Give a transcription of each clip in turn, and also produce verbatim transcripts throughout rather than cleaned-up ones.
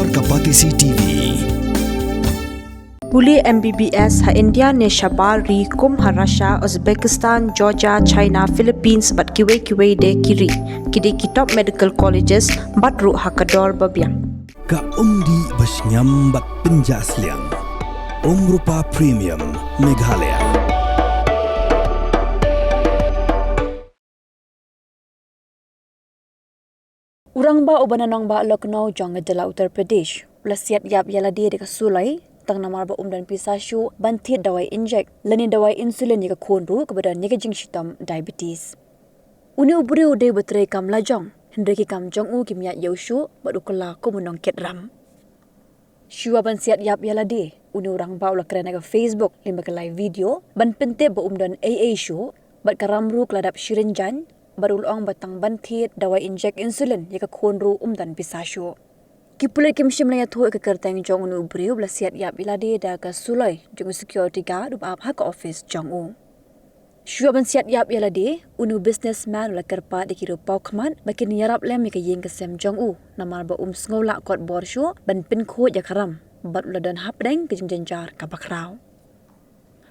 Kapatisi T V. Pule M B B S ha India ne shabar ri kum ha Russia, Uzbekistan, Georgia, China, Philippines bad kiwei kiwei de ki ri. Ki dei ki top medical colleges bad ruh ha ka dor ba biang. Ka umdih ba shngiam bad pynjah sliang. Umrupa Premium Meghalaya. U rangbah uba na nongbah Lucknow jong ka jylla Uttar Pradesh u la siat ïap ïa lade da ka suloi tang namar ba um don pisa shuh ban thied dawai injek lane dawai insulin ïa ka khun ruh kaba don ïa ka jingshitom diabetes. Une u briew u dei uba trei kam lajong, hynrei ki kam jong u kim ïaid ïa u shuh bad u kylla kum u nongkit ram. Shuwa ban siat ïap ïa lade, une u rangbah u la kren ha ka Facebook lyngba ka live video ban pyntip ba um don ei ei shuh bad ka ram ruh ka la dap shirin jaiñ bad u la ong ba tang ban thied dawai injek insulin ïa ka khun ruh um don pisa shuh. Ki pulit kim shym la ïathuh ïa ka kyrteng jong une u briew ba la siat ïap ïa lade da ka suloi jong u security guard uba ap ha ka office jong u. Shuwa ban siat ïap ïa lade, une u businessman u la kyrpad ïa ki riewpawkhmat ba kin ïarap lem ïa ka ïing ka sem jong u namar ba um sngew lah kot bor shuh ban pynkhuid ïa ka ram bad u la don hapdeng ka jingjynjar kaba khraw.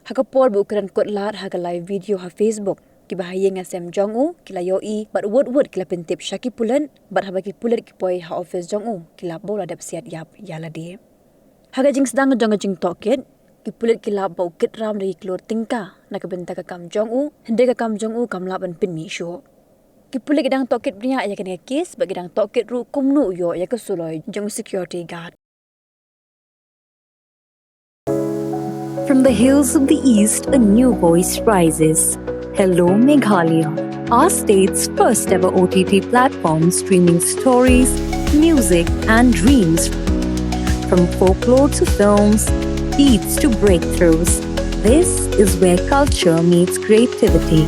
Ha ka por ba u kren kut lad ha ka live video ha Facebook, kiba ha ïing ha sem jong u ki la ïohi bad wut wut ki la pyntip sha ki pulit bad haba ki pulit ki poi ha office jong u ki lap ba u la dep siat ïap ïa lade. Ha ka jingsdang jong ka jingtohkit, ki pulit ki lap ba u kit ram da ki klur tyngka na ka bynta ka kam jong u, hynrei ka kam jong u kam lah ban pynmih shuh. Ki pulit ki dang tohkit bniah ïa kane ka kes bad ki dang tohkit ruh kumno u ïoh ïa ka suloi jong u security guard. From the hills of the East, a new voice rises. Hello Meghalaya, our state's first ever O T T platform streaming stories, music, and dreams. From folklore to films, beats to breakthroughs, this is where culture meets creativity.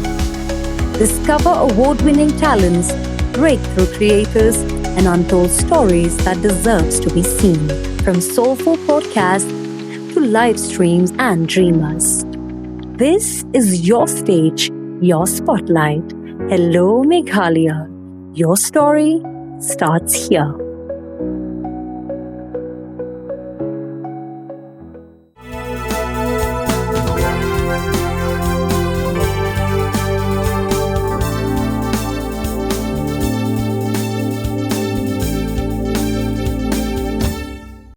Discover award winning talents, breakthrough creators, and untold stories that deserves to be seen. From soulful podcasts to live streams and dreamers. This is your stage, your spotlight. Hello Meghalaya. Your story starts here.